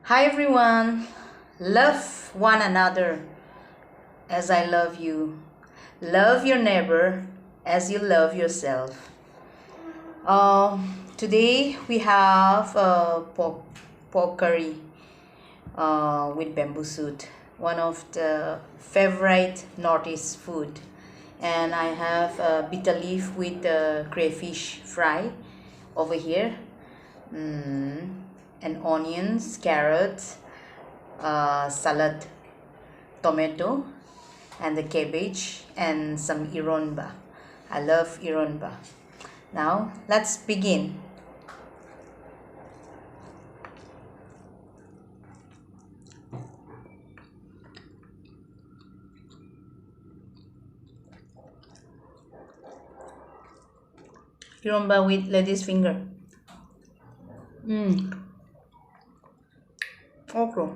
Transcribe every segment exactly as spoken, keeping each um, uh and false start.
Hi everyone, love one another as I love you. Love your neighbor as you love yourself. Uh, today we have uh, pork, pork curry uh, with bamboo shoot, one of the favorite Northeast food. And I have uh, bitter leaf with uh, crayfish fry over here. Mm, and onions, carrots, uh, salad, tomato, and the cabbage, and some ironba. I love ironba. Now, let's begin. Ironba with lady's finger. Mm. Okra.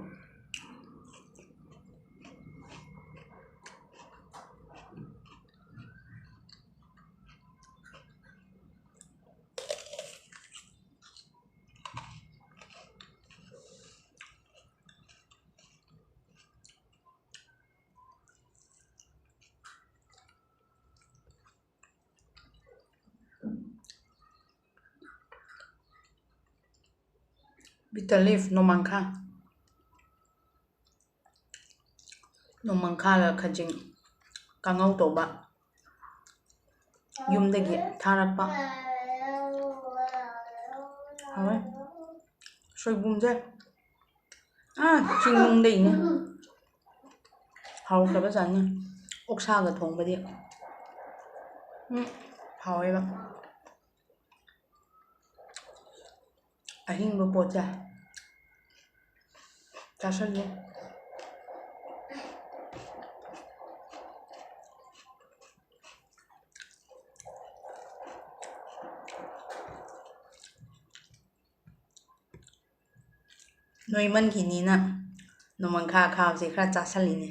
Bitter leaf, ꯅꯣꯡꯃꯥꯡꯈꯥ. ꯅꯣꯡꯃꯥꯡꯈꯥꯒ ꯈꯖꯤꯡ ꯀꯥꯡꯉꯧ ꯇꯧꯕ꯫ ꯌꯨꯝꯗꯒꯤ ꯊꯥꯔꯛꯄ꯫ ꯍꯥꯎꯋꯦ꯫ ꯁꯣꯏꯕꯨꯝꯁꯦ ꯑꯥ ꯆꯤꯡꯅꯨꯡꯗꯩꯅꯦ꯫ ꯍꯥꯎꯈ꯭ꯔꯕꯖꯥꯠꯅꯤ꯫ ꯑꯣꯛꯁꯥꯒ ꯊꯣꯡꯕꯗꯤ ꯎꯝ ꯍꯥꯎꯋꯦꯕ꯫ ꯑꯍꯤꯡꯕ ꯄꯣꯠꯁꯦ ꯆꯥꯁꯜꯂꯦ꯫ ꯅꯣꯏꯃꯟꯈꯤꯅꯤꯅ ꯅꯣꯡꯃꯪꯈꯥ ꯑꯈꯥꯕꯁꯦ ꯈꯔ ꯆꯥꯁꯜꯂꯤꯅꯦ꯫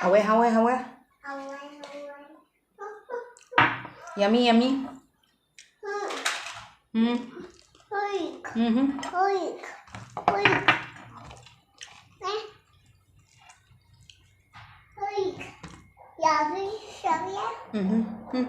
ꯍꯥꯎꯋꯦ, ꯍꯥꯎꯋꯦ, ꯍꯥꯎꯋꯦ꯫ ꯍꯥꯎꯋꯦ, ꯍꯥꯎꯋꯦ꯫ Yummy, yummy. ꯎꯝ꯫ ꯎꯝ꯫ ꯍꯣꯏ꯫ ꯎꯝ꯫ ꯍꯣꯏ꯫ ꯍꯣꯏ꯫ ꯑꯦ꯫ ꯍꯣꯏ꯫ ꯌꯥꯕꯤ, ꯌꯥꯕꯤ꯫ ꯎꯝ꯫ ꯎꯝ꯫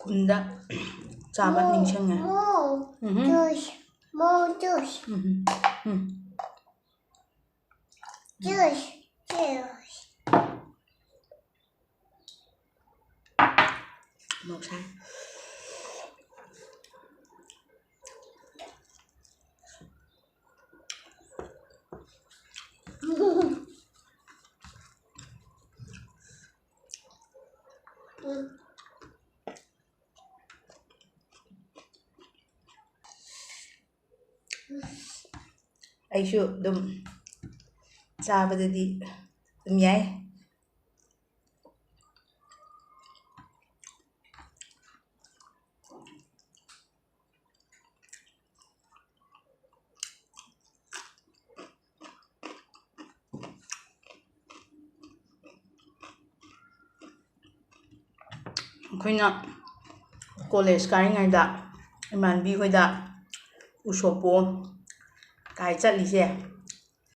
ꯈꯨꯟꯗ ꯆꯥꯕ ꯅꯤꯡꯁꯤꯡꯉꯦ꯫ More ꯎꯝꯍꯨꯝ꯫ Juice. More juice. ꯎꯝꯍꯨꯝ꯫ ꯎꯝ꯫ Juice. Juice. ꯃꯣꯔꯣꯛ ꯁꯥꯏ꯫ ꯑꯩꯁꯨ ꯑꯗꯨꯝ ꯆꯥꯕꯗꯗꯤ ꯑꯗꯨꯝ ꯌꯥꯏ꯫ ꯑꯩꯈꯣꯏꯅ ꯀꯣꯂꯦꯖ ꯀꯥꯔꯤꯉꯩꯗ ꯏꯃꯥꯟꯕꯤ ꯍꯣꯏꯗ ꯎꯁꯣꯞꯄꯣ ꯀꯥꯏ ꯆꯠꯂꯤꯁꯦ꯫